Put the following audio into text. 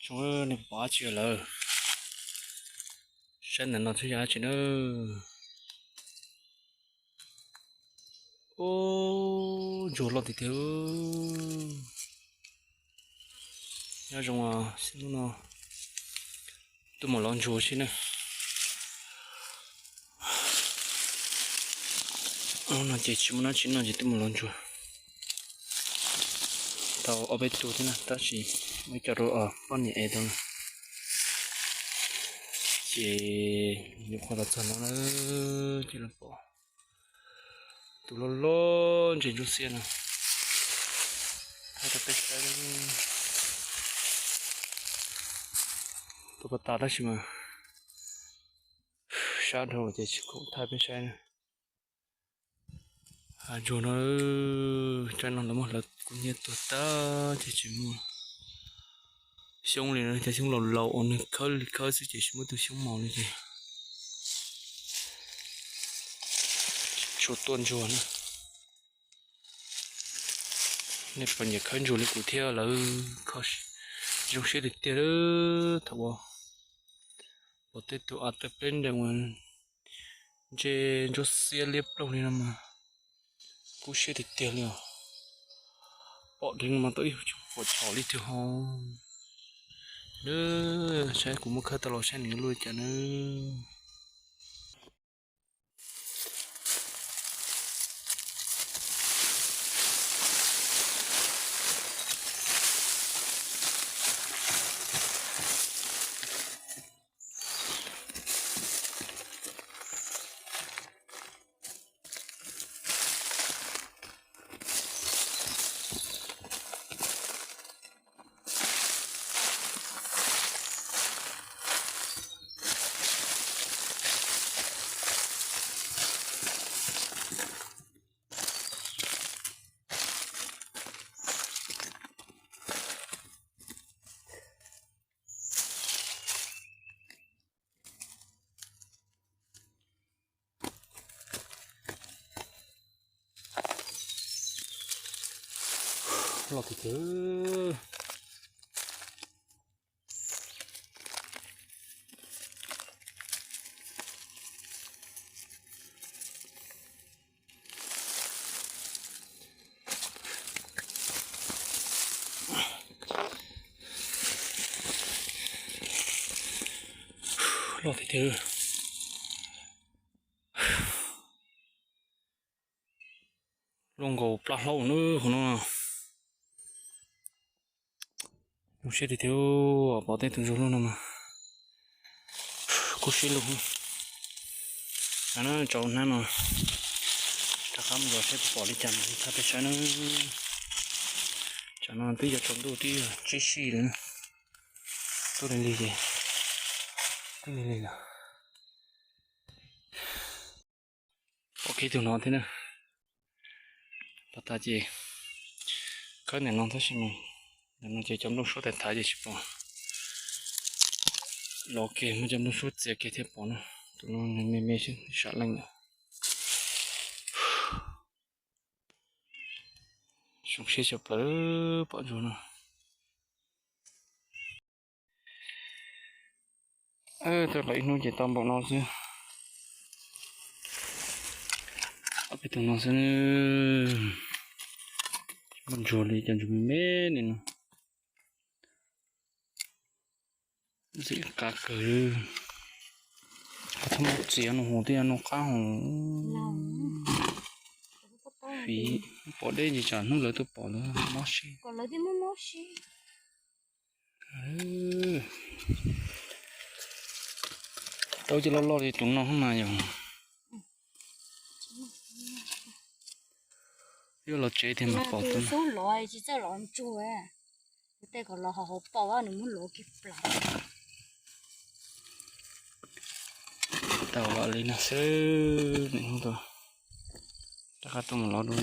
Zoo, nej pom dab tsi lawm? Saib ntawm no twb yog dab tsi na. Ub, ntsuag loj tiag tiag. Nyob zoo, hnub no tuaj mus lov ntsuag xwb na. Hnub no ces tsis muaj dab tsi noj ces tuaj mus lov ntsuag. Tau ob peb tug thiab na, tab sis muab coj rau poj niam ev tau na. Ces nyuam qhuav los txog no na, ces los pom tus loj loj ntse ntsuab xiab no. Thaij rau peb saib, tus pas tas tab sis mas sab dhau ces tsis khoom thaij peb saib na. Ntsuag no, tsaib no lawv muab hlawv kub hnyiab tuag tag ces tsis muaj xyoob li na, cov xyoob laus laus uas nws khawb li khawb xwb ces tsis muaj tus xyoob mos li ces tsuas tuaj ntsuag na. Nej puas nyiam khawb ntsuag li kuv thiab lawv? Zoo siab tiag tiag. Thaum uas pom tej tus av tawg pleb nrees uas ntse ntsuab xiab liab ploog li no mas kub siab tiag tiag li os. Pom dheev no mas tau ib huv tshos li tiag ho. Saib kuv muab khawb tau los saib nws luaj li cas na. Loj tiag tiag. Loj tiag tiag. Luaj nkaus plab hlaub na hauv no. Zoo siab tiag tiag, pom tej tus ntsuag luaj no mas kub siab lug. Tsam no tsaus hnab no rov qab mus yos seb puas pom li cas mas thaij peb saib na. Tsam no twb yuav tsaus ntuj twb yog tsib sij lawm, tuaj lig lig ces twb lig lig lawm. Pom kiag tus no thiab na. Pas tas ces khawb ntawm no tab sis mas ntawm no ces cov nplooj suab thav thav ces tsis pom. Los kiag muab cov nplooj suab txiav kiag thiaj pom na. Tus no me me xwb, sam leej lawm. Zoo siab tshaj plaws pom ntsuag no. Tuaj los ib hnub ces tau npaum no xwb. Ob peb tus no xwb. Muaj ntsuag li cov ntsuag me me li no. Ntxim qab kawg. Ho txhob muab txiav no, hu twb yog no qab ho. Fiv, pom deb ces tsam hnub lawv tuaj pom lawv mob siab. Tau cov loj loj li tus no mas yog. Yuav los tsev tiag mas pom xub los tsis txawj los ntsuag. Kuv tej kom los hauv hauv paus nws muab lov kiag plaws. Tau li no xwb, nws hnub tuaj rov qab tuaj mus lov dua.